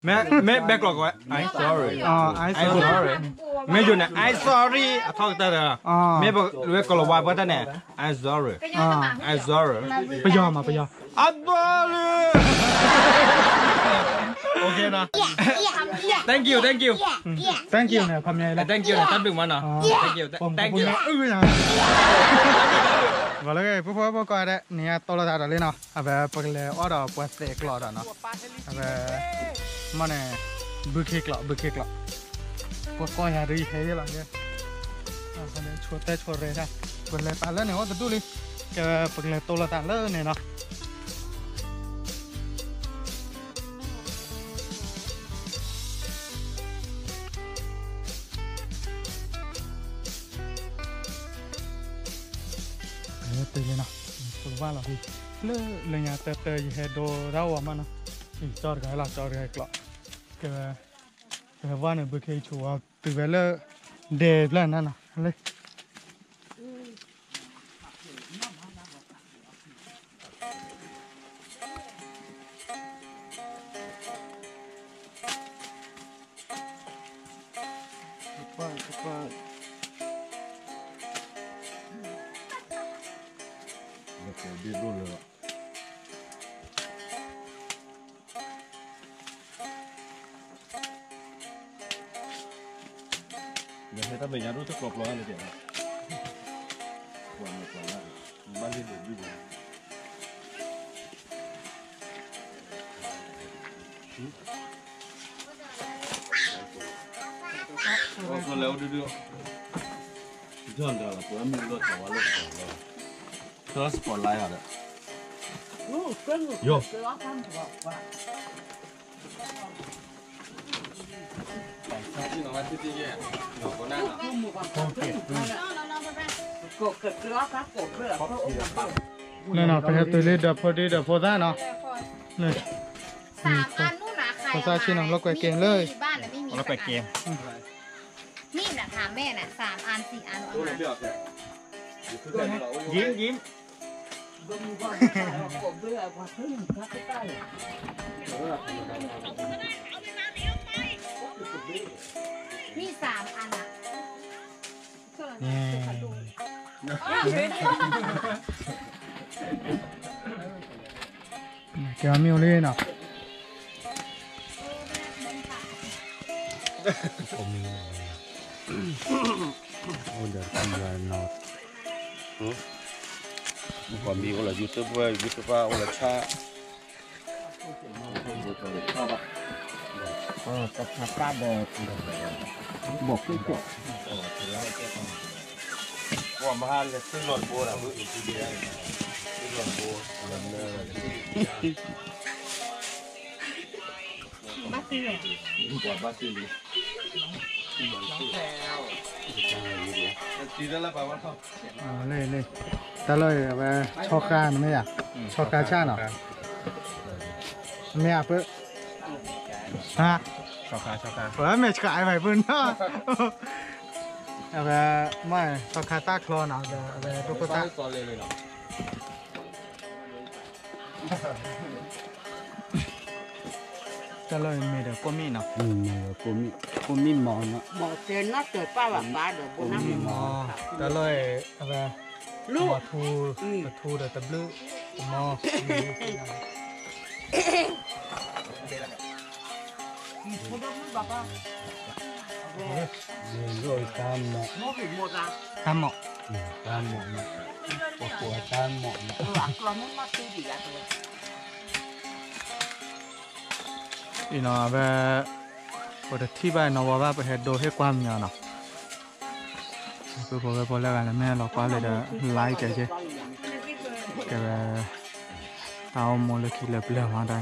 မ့ၢ်ဘဲကျိးကဝဲ I'm sorry. I'm sorry. မ့ၢ်ယိၤန့ၣ် I'm sorry အထီၣ်ကတၢၢ်ဒီး, မ့ၢ်ပဝဲကလၤဝါပှၤတၢ်န့ၣ် I'm sorry. I'm sorry. ပယီၤမး ပယီၤ I'm sorry. Okay နီၤ. Thank you, thank you. Thank you န့ၣ် ခီပညီ thank you န့ၣ် တၢ်ဘျုးမးနီၤ. Thank you, thank you. ဂီၤလၢ ပဖိပကီၢ်ဒဲး နံၤညါတိၢ်လိာ်သးဒီးလံနီၤ, အဝဲပကလဲၤအီၣ်ဒီးပှၤသဲးကျိးဒီးနီၤ, အဝဲ မ့ၢ်န့ၣ် ဘုခ့ကျိး ဘုခ့ကျိး, ပကီၢ်ယၤဒ်ယဟဲယဲလီၤ, ဆိတဲဆိရဲတၢ်, ပလဲၤပာ်လၢန့ၣ်အိၣ်တဒူၣ်လံ, ကဲဝဲပကလဲၤတိၢ်လိာ်သးလၢန့ၣ်နီၤ. တဲလံနီၤ, ပကဘၣ်လီၤဒ် လၢလၢညါတၢ်တၢ်ယဟဲဒိတၢ်ဝဲမးနီၤ, ကၠီတဂၤလီၤ ကၠီတဂၤကျိး, ကဲဝဲ ကဲဝဲန့ၣ် ဘုခ့ဆိဝဲ တုၤဝဲလၢ ဒဲဖျၢၣ်နၤနီၤ, လၢ နဟဲတၢ်မဲာ်ညါဒိၣ်တကျီပျီလၢၤ, ဘၣ်လ့ဒိးဒုၣ်ဘၣ်, လဲၤအိၣ်ဒုၣ်ဒုၣ်, ယီၢ်ဒၣ်လီၤ ပှၤမ့ၢ်လီၢ်တၢ်ဝါလီၢ်တၢ်လီၢ်, သၢ spotlight ဒီး ယီၢ် န့ၣ်နီၤ ပဟဲတုၤလံဒီးဖိဒံဒီးဖိသၣ်နီၤ, ဖိသၣ်ဆ့ၣ်နီၤ လီၤကွဲးက့ၤလၢ လီၤကွဲးက့ၤ, นี่นะถามแม่น่ะ สามอัน สี่อันเอามา ยิ้มยิ้ม นี่สามอันอ่ะ ကဲမ့ၢ်အိၣ်လံနီၤ, အိၣ်ဒီးတံၤဝဲနီၤ, မ့ၢ်အိၣ်လၢ YouTube ဝဲ YouTube အိၣ်လၢဆၣ် တခါတၢ်ဒီး ဘီၣ်က့ၣ်ကီး ပှၤမဟါလဲၤသုးလီၤတဘိဒီး သုးလီၤတဘိ ဘၣ်သုးလီၤ ပှၤဘၣ်သုးလံ တံၤတၢ်လၢပှၤဘၣ်ထီၣ် လ့ၢ်လ့ၢ် တၢ်လၢအဝဲ ဆီဃါနမ့ၢ်ဧါ, ဆီဃါဆၣ်နီၤ, မ့ၢ်ဧါပၢ, ဟါ, ပှၤမ့ၢ်ဆှးအံၤမ့ၢ်ပၢနီၤ, အဝဲ မ့ၢ်ဆီဃါတၢ်ချီနီၤ, အဝဲဒိၣ်ခိၣ်သၣ် တၢ်လၢမ့ၢ်ဒီးကိၣ်မံၣ်နီၤ, ကိၣ်မံၣ်မီၤနီၤ, ကိၣ်မံၣ်မီၤ, တၢ်လၢအဝဲ ထူ, တထူဒီးတဘျုး, တမီၤ တၢ်မီၤ, တၢ်မီၤ, ပကိးတၢ်မီၤ, အံၤနီၤ အဝဲ ပတထံၣ်ဘၣ်နီၤဝဲဘၣ် ပဟဲဒိဟ့ၣ်ကွၢ်မညီနီၤ, ပုၢ်ဖိဝဲၢ်ဖိလၢဂၤလၢမ့ၢ်လီၤကွၢ်လၢဒီး like ကဲကဲ, ကဲဝဲ တၢ်အိၣ်မူလၢခံလၢပျၢၤမးတၢ် တ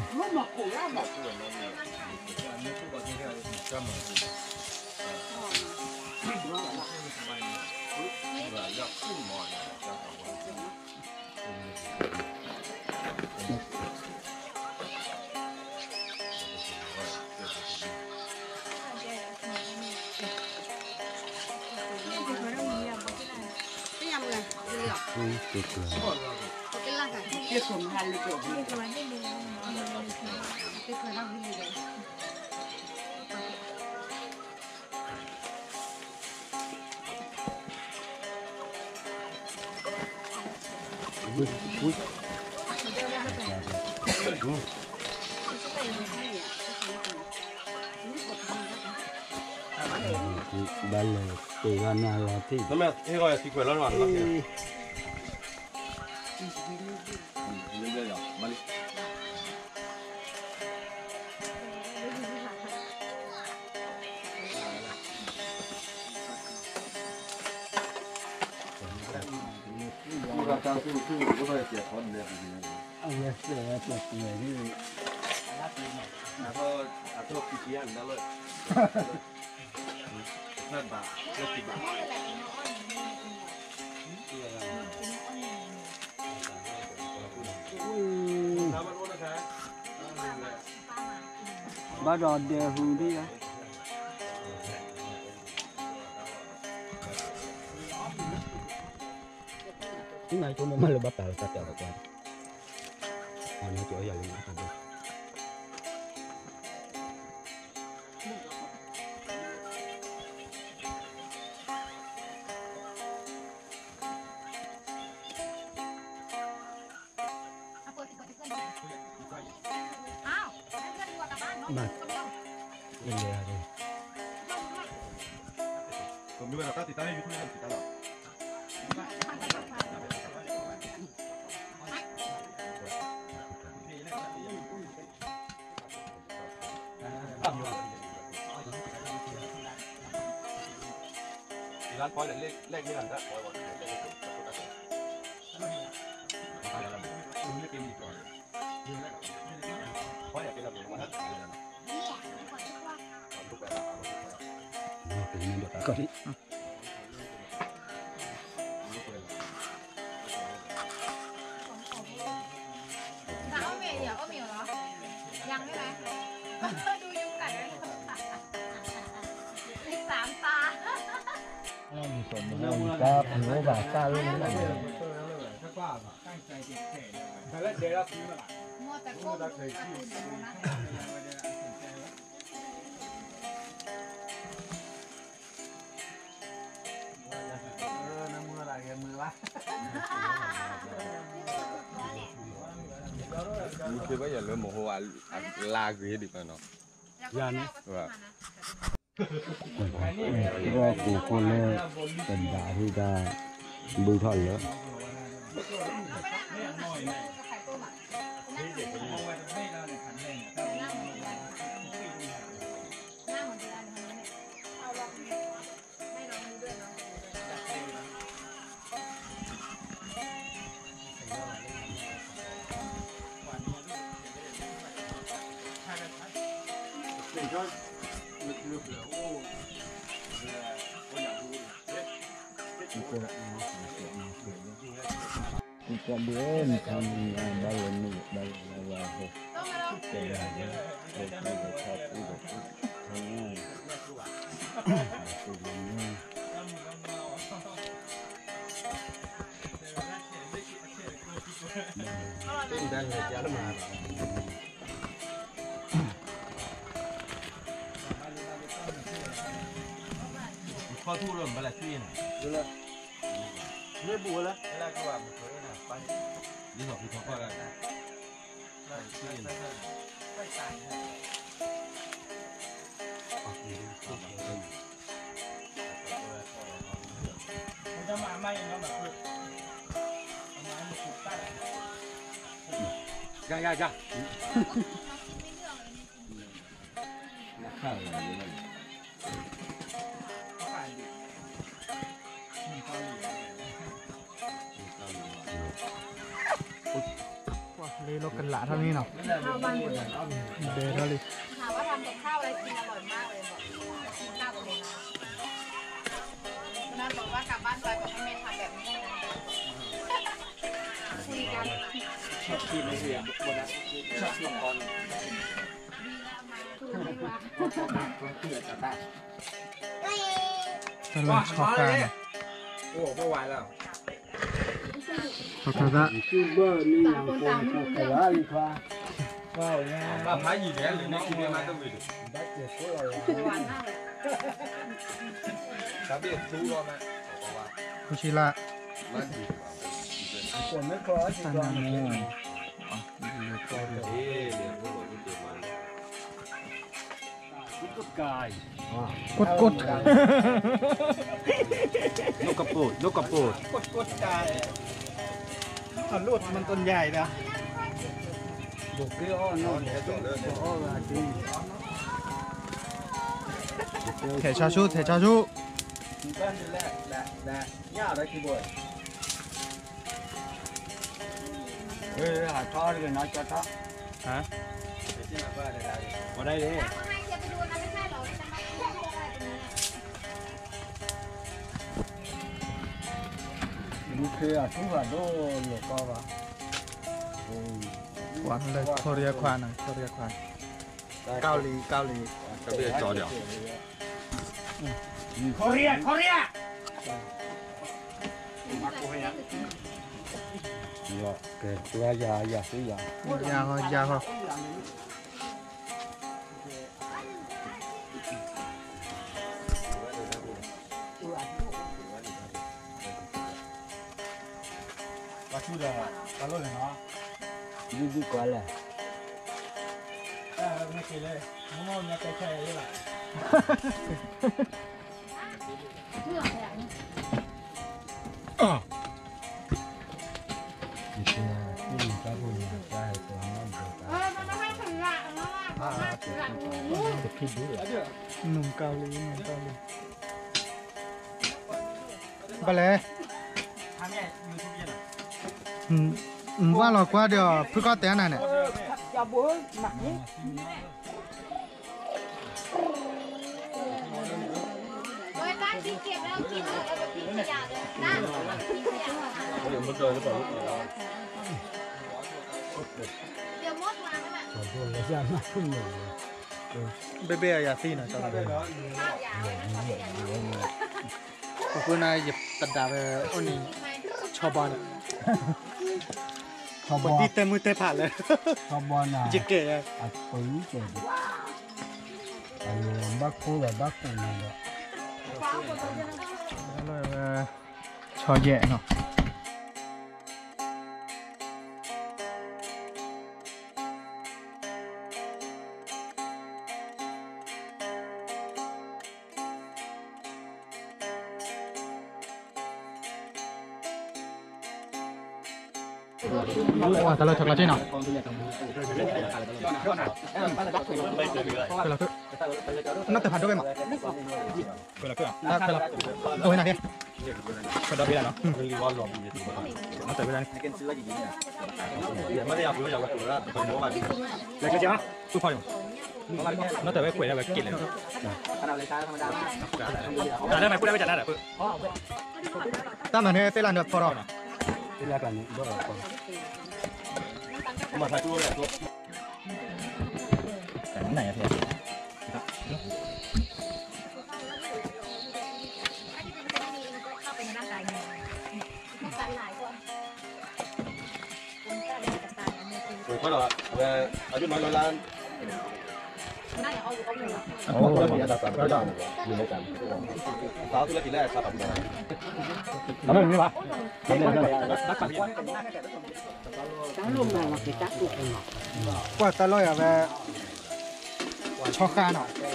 ဝံ, ဝံ, ဘၣ်လဲၤတ့ၢ်ဘၣ်နၤလီၤတံၢ်, နမ့ၢ်ဟ့ၣ်ဂီၤယၤသံကွဲးလီၤနၤလီၤ, ဘၣ်ဒီးဒဲဟူဒံးဧါ, နကမ့ၢ်မၤလၢဘၣ်တၢ်လီၤတၢ်တၢ်လီၤကွၢ်, အန့ၣ်ကၠီယၤလၢနတၢ်ဒိၣ် မ့ၢ်က့ၤဘၣ်ယၤလၢမဟိအလါဂ့ၤဒံးဘၣ်နီၤ, ယၤန့ၣ် ဂီၢ်ပူၤဖိလၢ တဒၣ်ဟံၣ်တၢ် ဘုထီၣ်လၢ ခီၣ်ထူၣ်လၢမ့ၢ်ဘၣ်လဲၤဆူၣ်အံၤန့ၣ်, မ့ၢ်ဘူးဝဲလၢ, လၢကဝၢ်မူခိၣ်အံၤန့ၣ်, လၢလီၤဖုထီၣ်ခီၣ်လၢ, ဆူၣ်အံၤန့ၣ်, ယၤ ယၤ ယၤ လ့လိကလးထီၣ်န့ၣ်နီၤ, ဒဲထီၣ်လံ, ถามว่าทำกับข้าวอะไรกินอร่อยมากเลยบอก กินข้าวกับหมูนะ วันนั้นบอกว่ากลับบ้านไปบอกให้แม่ทำแบบนี้ คุยกัน ชอบกินเลยอ่ะ โบนัสชอบกินตอน တလၢၤဆီၣ်ခါန့ၣ်, အိၣ် အိၣ်ဝဲလၢ, ဆီၣ်ခါသၣ်, ဘၣ်ဖးယံာ်လဲၣ် လၢန့ၣ်ခံဘ့ၣ်မးတဝံၤဒီး, တၢ်ဘ့ၣ်သူလီၤမး, ဃုဆံလါ, ကိတ်ကိတ် นกกระปูด นกกระปูด กดกดกาย อ่ะ ลูดมันต้นใหญ่นะ ထဲးဆါဆူ ထဲးဆါဆူ ဟါ လူၤခ့အထူအဒိၣ်လိာ်ကီဘၣ် ပှၤလၢထီရံခွါန့ၣ် ထီရံခွါ ကီၢ်လံ ကီၢ်လံ ကဘ့ၣ်ကၠီဒီး ခီရံ ခီရံ ကဲ ယၤ ယၤ ယၤ ယၤဟီ ယၤဟီ ပှၤဆူဒီး ပှၤလိၣ်န့ၣ်နီၤ ဒုဒုကွၢ်လဲၣ် တၢ်မ့ၢ်က့ၤလဲၣ် မ့ၢ်မ့ၢ်ညါတဲဆါယၤလၢဘၣ် နုံကီၢ်လံ နုံကီၢ်လံ ဘၣ်လဲၣ် ဝၢ်လီၤကွၢ်ဒီး ဖုကီၢ်တဲနၤန့ၣ် ဘ့ၣ်ဘ့ၣ်အယၤသံနီၤ ပဃုနၤ ယတဒၣ်ဝဲအိၣ်န့ၣ် ဆီဘီန့ၣ် ပှၤဒ်တဲမုၢ်တဲဖးလၢ ဆီဘီန့ၣ် ယကဲၣ် အပှၤကဲၣ် ဘၣ်ခိၣ်ဒီးဘၣ်ကိၣ်န့ၣ်ဒီး ဆီယဲၢ်နီၤ ဝါ တၢ်လၢဆီကျါစ့ၢ်နီၤ နီၢ်တဖးဒိၣ်ဝဲမး တၢ်ခွဲးလီၤ ဒိၣ်ဝဲနၤဒ့ ခွဲးဒီဘ့ၣ်လီၤနီၤ နီၢ်တဝဲဒၣ်န့ၣ် လၢကစၢ် သူၣ်ဖီၣ်ယီၤ နီၢ်တဝဲကွဲးဒၣ်ဝဲက့ၤလဲၣ် တၢ်လၢမ့ၢ်ပူၤဒၣ်ဝဲကနၣ်ဒီး တၢ်မၤန့ၣ်သ့ၣ်လၢန့ၣ်ဖီထီၣ် ခွဲးဒီး အဝဲ အယုၢ်မၤလၢလၢ တၢ်သူလၢက့ၤလၢအခါပူၤ ကွၢ်တၢ်လီၢ်ယၤဝဲ ဆီဃါနီၤ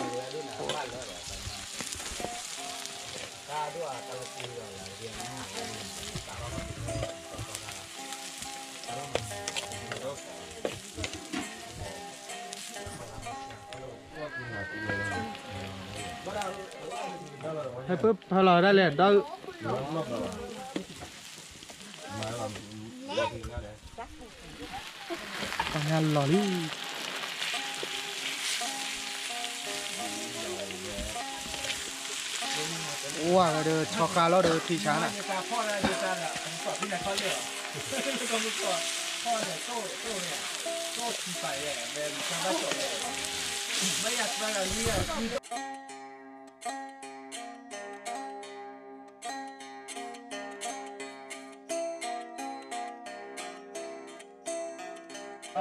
ဟဲပၢၢ်ဖးလီၤဒၣ်လဲၣ် ဒီး ပှၤညါလီၤလံ ဝါဒီးဆီဃါလီၤဒီးထံဆါနၤ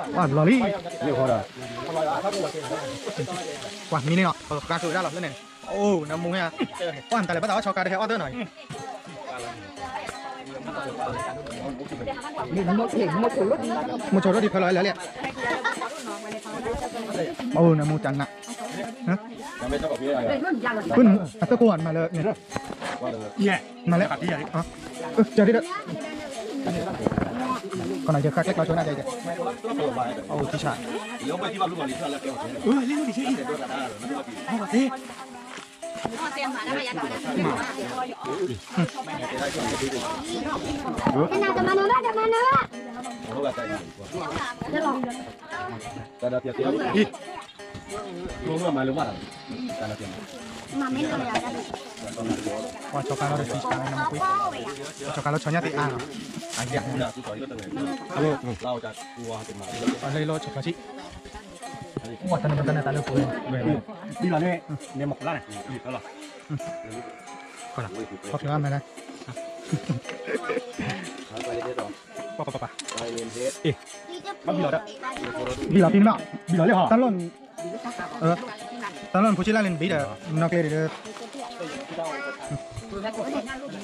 ဝါလီၤလံ ပှၤမံန့ၣ်နီၤ ပကါစိၤဝဲဒၣ်လီၤလၢန့ၣ် အိၣ်နမူဟဲ ပှၤတၢ်လဲၤဘၣ်သးအီၣ်ဆီကါတဟဲအီၣ်တၢ်နီၤ မိၢ်ဆိးထီၣ်ဒံးဖဲလီၤလၢလံ, အိၣ်နမူတၢ်နး, ဖုနမူ အသကိးမၤလၢန့ၣ်, မၤလၢ, ကၢ်ဒ်ဒီး, ခီနယဃါကျဲကျီဆိနၤဒဲး, အိၣ်ထံဆး, ပှၤဆီခါလီၤဒီးသံဆါနမူကွံ, ပှၤဆီခါလီၤဆီညါသ့ၣ်အါလီၤ, အယၤ, အလၢလီၤဆီခါဆံ, ပှၤတနၢ်တနၢ်တၢ်လၢပှဲၤ, ဘံလီၤန့ၣ်, န့ၣ်မီၢ်ကလါန့ၣ်, ခီလီၤ, ခီဖျိအမဲာ်လဲၣ်, ပပပပ, အ့, ဘံလီၤ, ဘံလီၤဖံန့ၣ်, ဘံလီၤလံဟီ, တၢ်လီၢ်, တၢ်လီၢ်နဖိဆံးလၢ်လၢနဘံဒီး, နီၣ်ကျဲဒ်ဒီး, ဟါ,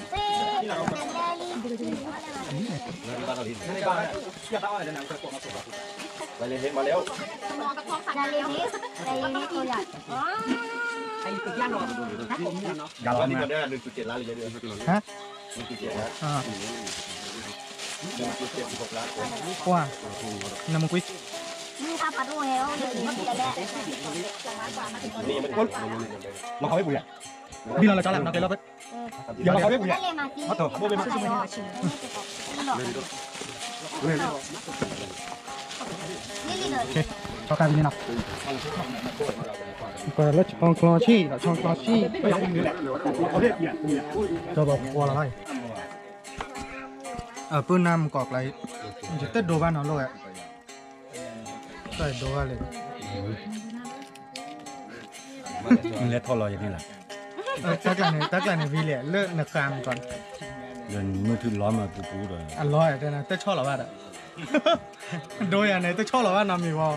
ပှၤ, နမူကွံ, ဘံလီၤလီၤကၠီလၢနီၣ်ကျဲလီၤ, ဆီခါဘံန့ၣ်နီၤ, ကလၢဆီကျီဆံ, ဆီကျီဆံ, ကၠီဘၣ်ကွၢ်လီၤလီၤ, အပုၢ်နၢ်မူကီၢ်ကျါ, ယတဒိဘၣ်နီၤလိၣ်ဝဲ, တဒိဘၣ်လၢ နလဲၤထီၣ်လီၤယၤန့ၣ်လီၤ, တၢ်ကျါန့ၣ်, တၢ်ကျါန့ၣ်ဝံၤလဲၣ်, လၢနဃါမူကီၢ်န့ၣ်, ဒီးနမုၢ်ထူၣ်လီၤမးပူၤပူၤဒီး, အလီၤတဲနၤ တဆီၣ်လီၤဘၣ်ဒီး, ဒိယၤန့ၣ် တဆီၣ်လီၤဘၣ်နီတမံၤဘၣ်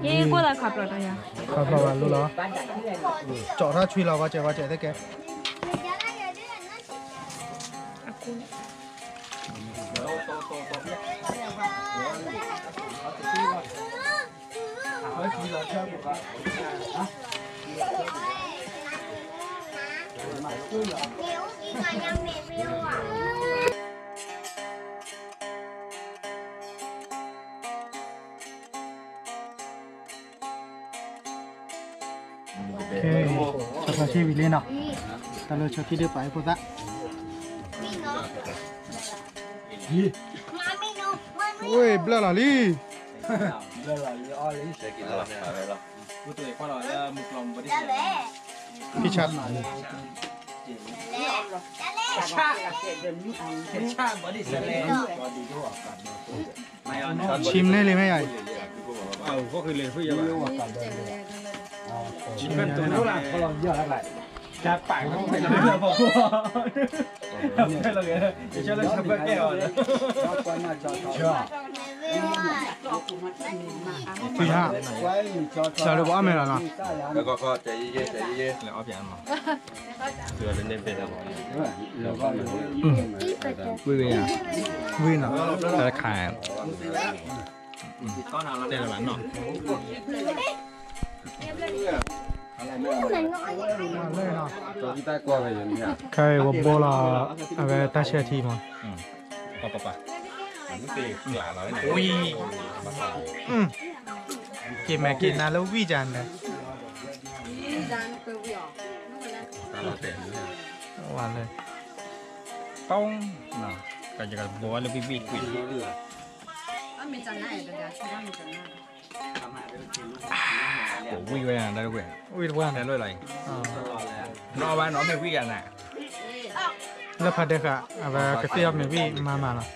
ယကွၢ်လၢခးဖျိးတယၤ, ခးဖျိးဘၣ်လိလီၤ, ကၠီထီၣ်ဆွံလီၤ ဝဲကဲးဝဲကဲးသ့ကဲး, ဆီခါဆံဝံၤလံနီၤ, တၢ်လၢဆီခံဒုးပာ်အဖိသၣ်, ဝ့ၢ်ဘျၢၣ်လီၤလံ, ဖံဆါ, ဆံမ့ၢ်လံမ့ၢ်ယၤ, ဖံဆါ, စၢ်လၢပအီၣ်မဲာ်လီၤနီၤ, လဲၤအီၣ်ပၠးနီၤ, ဝံၤဝံၤ, ဝံၤနီၤ, တၢ်တခါ, တဲလၢၤဘၣ်နီၤ, ခဲအံၤဝဲဘိလီၤ, အဝဲတၢ်ဆဲးထံမး, ဝံၤ, က့ၤမဲာ်က့ၤနါလၢဝံၣ်ကၢ်န့ၣ်, ဝါလၢ, ပီ, ကယကဘိလၢဝံၣ်ဝံၣ်ကွံာ် ဝံၣ်ဝဲ, ဝံၣ်တပှၢ်န့ၣ်, နီၢ်ဘၣ်နီၢ်မ့ၢ်ဝံၣ်ဂၤန့ၣ်, လၢဖးဒဲးဃာ် အဝဲကသ့ၣ်အီၣ်မ့ၢ်ဝံၣ်မၤမၤလီၤ,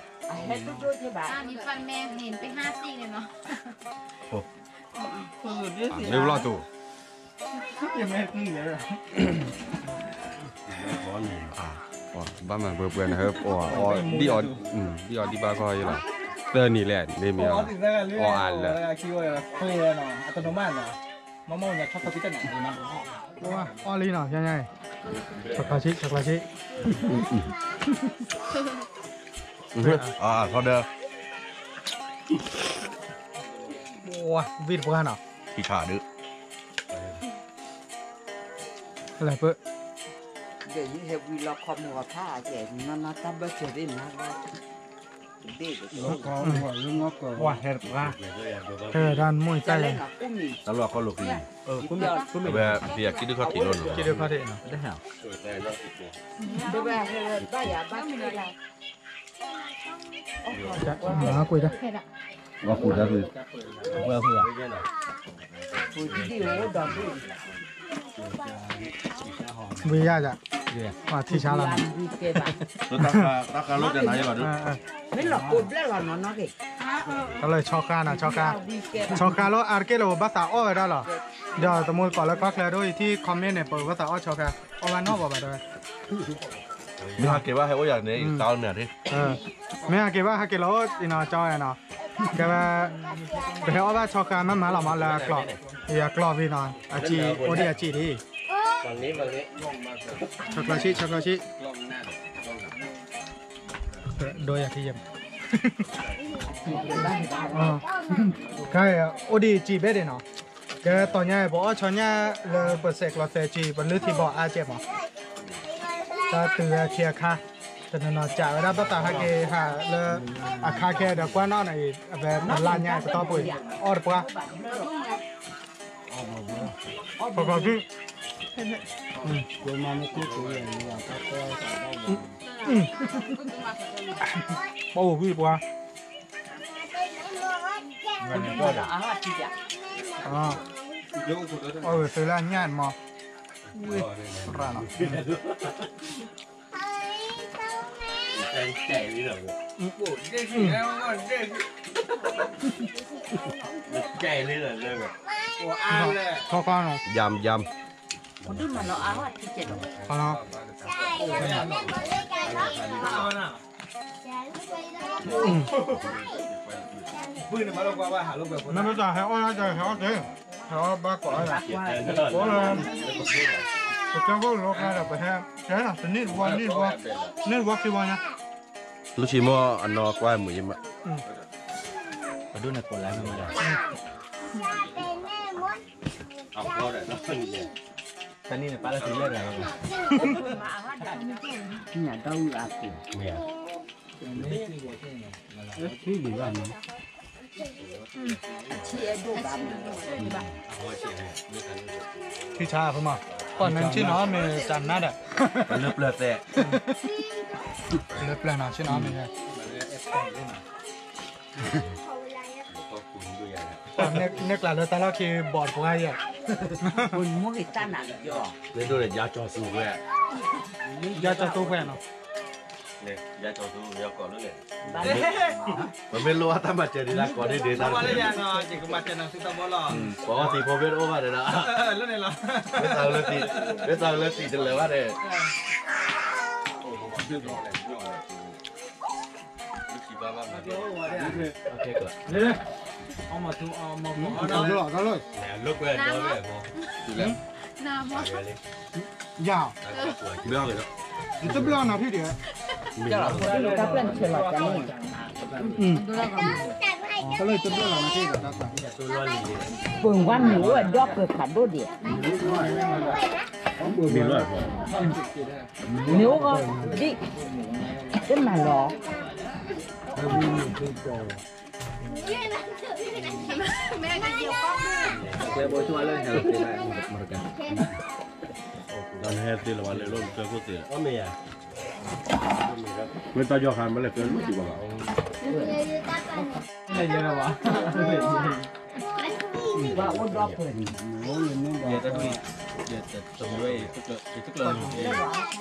မ့ၢ်ဘျီၣ်တူၢ်, မ့ၢ်ဘျီၣ်, ဘၣ်မၤပှဲၤပှဲၤန့ၣ် ဟဲအီၣ်ဒံၣ်အီၣ်ဒံၣ်ဘၣ်ကီၢ်ယလီၤ, သၢနံၤလဲၣ် မ့မ့ၢ်အီၣ်အါလၢ အီၣ်လံနီၤ ညါညါ, ဆီကျီဆံး ဆီကျီဆံး, ဝံတပှၢ်နီၤ, ထံဆးဒုး လၢပ ဝဲဟဲပှၤလီၤခီမီၤဖးအကဲ နီၢ်နီၢ်တၢ်ဘၢၣ်စၢၤသ့ၣ်မၤလီၤ, ဝဲဟဲတပှၢ်, ဟဲဝဲဒၣ်မုၢ်တၢ်ယဲ, တၢ်လီၢ်ခီလိာ်က့ၤ, ဝဲဖံးအကံၣ်ဒုခီၣ်ထံးလိာ်နီၤ, ကံၣ်ဒုခီၣ်ထံး, ဝဲဃုာ်တၢ်သု, ဝဲဃုာ် ဝံယၢ်ယၢ်, ထံဆါလီၤနီၤ, တၢ်ဃါလိာ်တနၤယဘၣ်ဒုး, တၢ်လၢဆီဃါနီၤ ဆီဃါ, ဆီဃါလၢအါတက့ၢ်လၢပဘၣ်သးအီၣ်ဝဲဒၣ်လီၤ, ဒီးသမူသကိးလၢကွၢ်ချၢဒိၣ်အံၤထံၣ် comment န့ၣ် ပဘၣ်သးအီၣ်ဆီဃါ, အီၣ်ဘၣ်နီတဘျီဘၣ်တဲဝဲ မ့ၢ်ဟးက့ၤဘၣ်ဟဲအိၣ်ယၤန့ၣ် တၢ်အီၣ်န့ၣ်ဒ်, မ့ၢ်ဟးက့ၤဘၣ်ဟဲက့ၤလီၤအိၣ်နီၤကၢ်ဝဲ, ကဲဝဲ, ပဟဲအီၣ်ဘၣ်ဆီဃါမးမးလီၤမးလၢအကျီ, ယကျီဘံနီၤ, အစံးအိၣ်ဒံးအစံးဒ်, ဆီကျီဆံး ဆီကျီဆံး, ဒိယၤထံယဲၢ်, ကဲ, အိၣ်ဒံးစံးဘဲဒ်နီၤ, ကဲတီၤညါ ပအီၣ်ဆီညါလၢပစဲးကျီးစဲးစံး ပလုၢ်ထံဘီၣ်အါကဲးမး, တၢ်တုၤဝဲခံအခါ, တနီၤနီၤစံးဝဲဒၣ်ဘၣ်သးဟဲက့ၤဟးလၢ, အခါခဲဒီးကွၢ်နီၣ်န့ၣ်အံၤ အဝဲပလါညါအံၤပတီၢ်ပူၤအံၤ, အီၣ်တပှၢ်, ပကီၢ်ခုၣ်, ပအိၣ်ဝံၣ်တပှၢ်, အီၣ်ဝံၤသုလၢအညၣ်မး, ဝံၣ်ရၣ်လီၤ ယမ်ယမ်, မ့ၢ်ပတၢ်ဟဲအီၣ်လၢဟဲအီၣ်က့ၤ, ဟဲအီၣ်ဘၣ်ကိး, ပကၠီဖိလိာ်ခါဒီးပဟဲ, ကဲတနံၣ်တဘီနံၣ်တဘီ, နံၣ်တဘီခံဘီညါ, လူဆံးမီၢ်အနီၢ်ကွၢ်မုာ်ယမး, ပဒိၣ်န့ၣ်ကိးလါမး, တနံၣ်န့ၣ်ပာ်လၢသုလၢတဂၤ, ညၣ်ဒီအုၣ်အါပူၤ, မ့ၢ်ဧါ, ထံဒံးဘၣ်မး, ထံဆါအဃိမး, ပှၤနၢ်ဆ့ၣ်နီၤမ့ၢ်တၢ်နါဒီး, လၢပျၢၤသဲး, လၢပျၢၤနီၤဆ့ၣ်နီၤမ့ၢ်, န့ၣ်ကျါလၢတၢ်လီၢ်ခံဘီၣ်တပှၢ်ယဲၢ်, မ့ၢ်ဒိၣ်န့ၣ်ယၤကၠီၤသူဝဲ, ယၤကၠီၤသူဝဲနီၤ, ပမ့ၢ်လိၣ်အတၢ်မၤစၢၤဒ်တၢ်ကိးဒ်ဒ်တၢ်, ပှၤအီၣ်သံးဖိမ့ၢ်တအိၣ်ဘၣ်ဒီး, မ့ၢ်သးလၢသံးတလၢာ်ဘၣ်ဒီး ယၤ, ယတဘျီနီၤထံၣ်ဒံး, တၢ်ပျၢ်နဆဲးလီၤကန့ၣ်, တၢ်ပျၢ်နဆဲးလီၤကန့ၣ်, ပှၤဝါမ့ၢ်အိၣ်ဝဲဒီးပၢၤခးဒိၣ်ဒံး, မ့ၢ်အိၣ်ဂီၢ်ဒံး, တမၤလီၤ ကျဲဘိဆူၣ်အလၢဟဲလီၤသ့ဘၣ်, ဒီးနဟဲသ့လၢၤဘၣ်လဲၤလိၣ်နကၢၢ်ခိၣ်သ့, မ့ၢ်တၢ်ယီၤခါမ့ၢ်လဲၤကၢၢ်လိၣ်စံးဘၣ်ဘၣ်, ဘၣ်အိၣ်ဒီးပၢၤ, ယတၢ်ဒိၣ်, ယတၢ်ဒိၣ်, ယတကျၢၤ, ပှၤဝံတပှ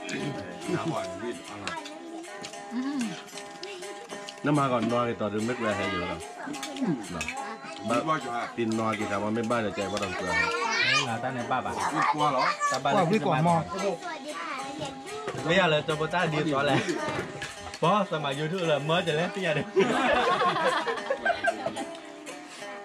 ၢ်လီၤ, မၤကီးနီၢ်က့ၤတီၤဒုးမ့ၢ်ကွဲးဟဲယိာ်လီၤ, ဘၣ်တံၤနီၢ်က့ၤသးဝဲမ့ၢ်ဘၣ်ဒီးကဲဘၣ်ဒီးကွဲးဟဲ, တၢ်ဘၣ်လၢ ကွၢ်လီၤ တၢ်ဘၣ်လၢ ကွၢ်ဝံၣ်ကွၢ်မီၢ်, မ့ၢ်ယၤလၢကၠီဖိတၢ်ဒ်သိးလဲၣ်, ပီသးမၤ YouTube လၢမၢကလဲၣ်သ့ၣ်ညါဒီး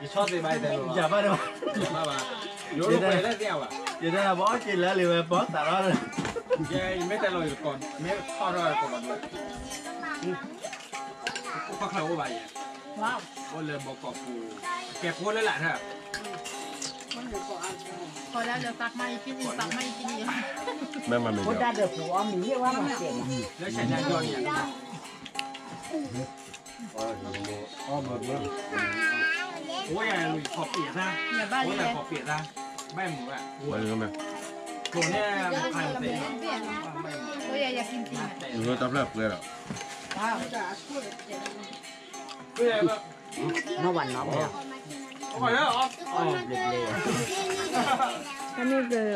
ယဆီၣ်သ့ဘၣ်ယတဲလိာ်လီၤ, ယဘၣ်ဒီး, ယတဲလၢသ့ၣ်ညါဘၣ်, ယတဲလၢပအီၣ်က့ၤလၢလံဝဲပီသးလီၤ, ယမ့ၢ်တဲလိာ်ယတကိး မ့ၢ်ထီၣ်ထီၣ်ယကိးလီၤဒၣ်ဝဲ, အိၣ်ခီၣ်ချၢအိၣ်ဘၣ်ယဲ, အိၣ်လၢဘီကီးပူၤ, ကဲဖိလၢလာ်ထၢၣ်, မ့ၢ်မၤမ့ၢ် ဖိတၢ်ဒၢးဖိအီၣ်မ့ၤဟ့ၣ်ဝဲမၤစဲးမး, လၢဆဲးညါကီၢ်န့ၣ် အိၣ်ယၤခီပ့းသၣ်, အိၣ်ယၤခီပ့းသၣ်, ဘၣ်မုာ်ဘၣ်, ကျိၤန့ၣ်မခါသ့, တၢ်ဖျၢၣ်ပှဲၤဒီး, နီၢ်ဘၣ်နီၢ်ဘၣ်, တမ့ၢ်ကအိၣ်လီၤဘဲဖီလီၤ ကီ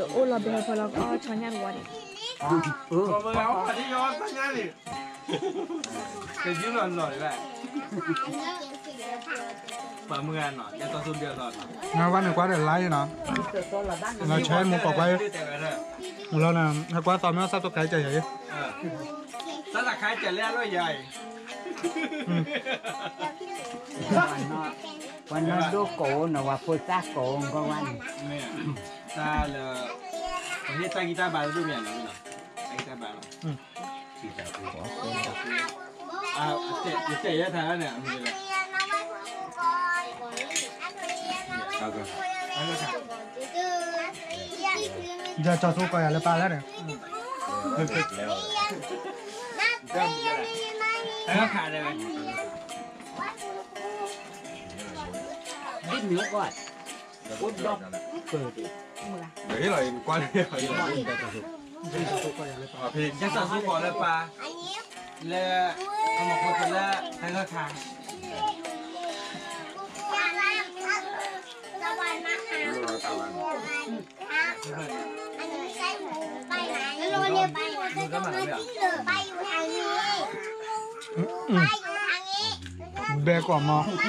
ၢ်ဆီညါတဝီန့ၣ်, ကယုလီၤနီၤလီၤ, ပှၤမုၢ်ဂၤနီၤ ယတၢ်သူဘၣ်လီၤ, နဝဲန့ၣ်ကွၢ်ဒီး live နီၤ, နဆဲးမူကိးကွၢ်, လီၤနၤ ဟဲကွၢ်သီမ့ၢ်အီၣ် subscribe ကဲယၤအံၤ, subscribe ကဲလၢအလီၢ်ယၤအံၤ, ပှၤနီၢ်ဒိၣ်ကိးနီၤ ပှၤဖိသၣ်ကိးကီဝဲန့ၣ်, တၢ်လၢ, ပဟ့ၣ်တၢ်ဂံၢ်တၢ်ဘါတဒိၣ်မ့ၢ်န့ၣ်, တၢ်ဂံၢ်တၢ်ဘါလီၤ, ယတဲယဲၢ်ထါန့ၣ်, ယကၠီဆိကိးယၤလၢပၢ်လၢန့ၣ်, တၢ်ခါဒၣ်ဝဲ, ဒ်မ့ၢ်အိၣ်ကီၢ်, အိၣ်ဒီး, ယကၠီဆိကိးလၢပၢ်, လၢ, အမၤဖိတလၢ, ဟဲလၢခါ ဘဲကွၢ်မီၤ,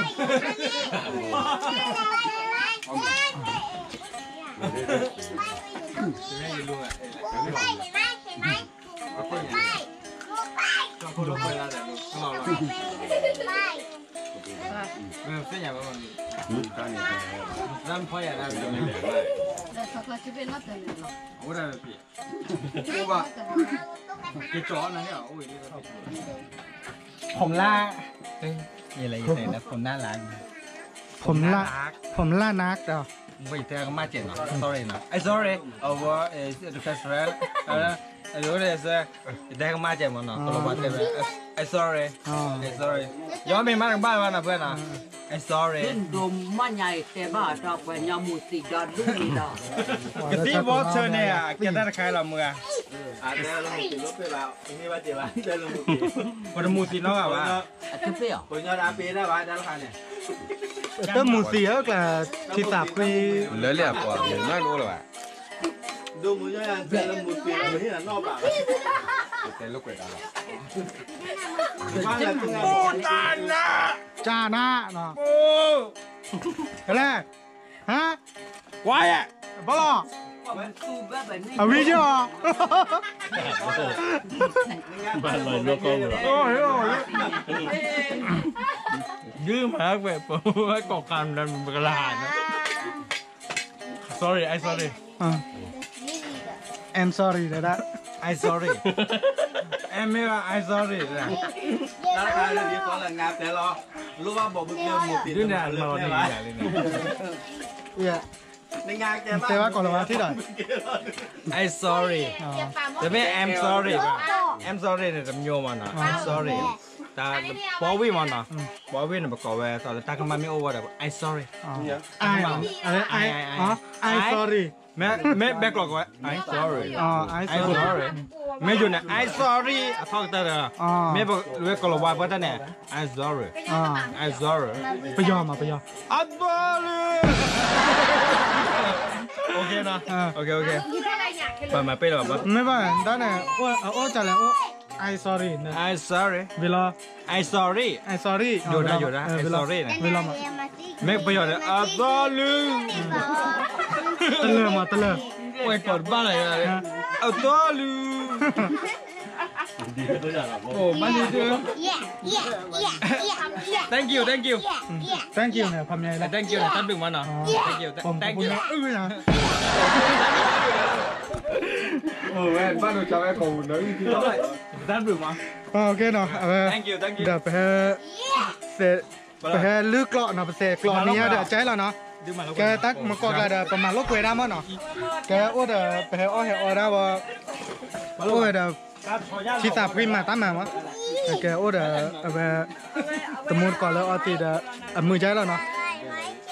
ผมล่า, เอ้ย มีอะไรอยู่ในนั้น ผมน่ารัก ผมน่ารัก ผมล่านักเหรอ ไม่แต่ก็มาเจ็บเนาะ sorry เนาะ ไอ้ sorry เอาว่าเออ the first friend เออ เออ เดี๋ยวก็ได้เสีย ได้ก็มาเจ็บมันเนาะ ตัวละวันเต็มเลย ไอ้ sorry อ๋อ ไอ้ sorry ย้อนไปมาทางบ้านมันนะเพื่อนนะ ไอ้ sorry ဒိၣ်မၢ်ညါအံၤတဲဘၣ်အီၤ ပှၤညီမူးသံးဒီးဒူၣ်န့ၣ်ဒီး ကသံၣ်ဘီဆၢန့ၣ် ကဲတၢ်တခါလီၤမုၢ်ဂၤ ပတမူးသံးနီတဂၤဘၣ် တမူးသံးဧၢကျါ ထံသးဖှံ လၢလၢပှၤမုၢ်နီၢ်တအိၣ်လၢၤဘၣ် တဲလိာ်ကွဲးတၢ်လီၤ ကၢ်နး ကၢ်နးနီၤ ကလဲၣ် ဟါ quiet ဘၣ်လီၤ အဝံၤကၢ်အီၤ ဘၣ်လီၤနီၢ်ကီၢ်မုၢ်လီၤ ဒုးမၤကွဲးပဝဲကိးခါမနုၤမကလၤနီၤ sorry I sorry I'm sorry ဒၣ် I sorry အဲမ့ၢ်ဘၣ် I sorry တၢ်တခါလၢဒ်သိးလၢငါတဲလီၤ လိၣ်ဘၣ်ဘီၣ်ဘုက့မူးတ့ၢ် ဒုးန့ၣ်အမၤလီၤဒ်န့ၣ် တဲဘၣ်ကိးလီၤဝဲထံၣ်ဒီး I sorry တမ့ၢ် I'm sorry ဘၣ် I'm sorry န့ၣ် တမျိုးမးနီၤ I'm sorry တၢ်ပီဝံၣ်မးနီၤ ပီဝံၣ်န့ၣ် ပကိးဝဲသိးလၢတၢ်ကမၣ်မ့ၣ်အူဝဲဒီး I sorry I I I sorry မ့ၢ်ဘဲကျိးကိးဝဲ I sorry I sorry မ့ၢ်ယိၤန့ၣ် I sorry အထီၣ်ကတၢၢ်ဒီး မ့ၢ်ပဝဲကိးလီၤဝဲပှၤတၢ်န့ၣ် I sorry I sorry ပယီၤမးပယီၤ I sorry OK နီၤ OK OK ပမၤပ့ၢ်လီၤဘၣ် မ့ၢ်ဘၣ်တၢ်န့ၣ် အအိၣ်ကလဲၣ်အိၣ် I sorry န့ၣ် I sorry ဝံၤလီၤ I sorry I sorry ယိၤဒၣ်ယိၤဒၣ် I sorry န့ၣ် ဝံၤလီၤမး မ့ၢ်ပယီၤဒီး အသီလုၢ် တလၢာ်မး တလၢာ် ပှဲၤကီးတဘၣ်လၢၤ အသီလုၢ် အိၣ်ဘၣ်လံဒၢ Thank you, thank you. Thank you န့ၣ် ခီပညီ Thank you န့ၣ် တၢ်ဘျုးမးနီၤ Thank you, thank you. အိၣ်ဝဲ ဘၣ်ဒိဆါဝဲကိးပူၤနၢၤ တၢ်ဘျုးမး OK နီၤ အဝဲ Thank you, thank you. ဒီးပဟဲ ပဟဲလုၢ်ကျိာ်နီၤ ပစဲးကျိာ်နံၤညါဒီး ကဲလီၤနီၤ ကဲတၢ်မုၢ်ကီၢ်ကျါဒီး ပမၤလိာ်ကွဲဒၣ်မးနီၤ ကဲအိၣ်ဒီး ပဟဲအီၣ်ဟဲအီဒၣ်ဝဲ အိၣ်ဝဲဒီး ထံသးဖှံမၤတၢ်မၤမး ကဲအိၣ်ဒီး အဝဲ တမူတကိးလၢအီသံးဒီး အမုာ်ကဲလီၤနီၤ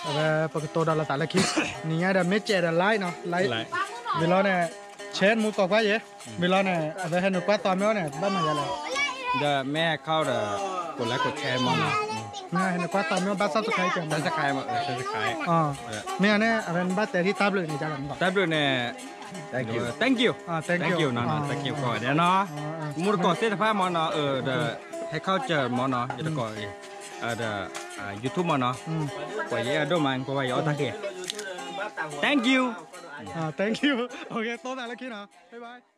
အဝဲပကတိၤဒီးလီၤသးလၢခံ နံၤညါဒီးမ့ၢ်စဲးဒီး like နီၤ like ဝံၤလီၤန့ၣ် share မူကိးကွၢ်ယဲ ဝံၤလီၤန့ၣ် အဝဲဟဲနုာ်ကွၢ်သီမ့ၢ်အိၣ်န့ၣ် ဘၣ်မၤယါလဲၣ် ဒီးမ့ၢ်ဟဲခီဒီး ကိး like ကိး share မးနီၤ မ့ၢ်ဟဲနုာ်ကွၢ်သီမ့ၢ်အိၣ်ဘၣ် subscribe ကဲမး subscribe မ့ၢ်န့ၣ် အဝဲနဘၣ်တဲဒ်တၢ်ဘျုးန့ၣ် တၢ်ဘျုးန့ၣ် Thank you, thank you နီၤ thank you ကိးဂၤဒဲးနီၤ မူတကိးသ့ၣ်တဖၣ်မးနီၤ ဒီး ဟဲခီစၢၤမးနီၤ ယတကိးအံၤ ဒီး YouTube မးနီၤ ပှၤယအဲၣ်ဒိၣ်မး ကွၢ်ဘၣ်ယအီၣ်တၢ်က့ၤ Thank you, thank you, OK တိၢ်သးလၢခံနီၤ bye bye.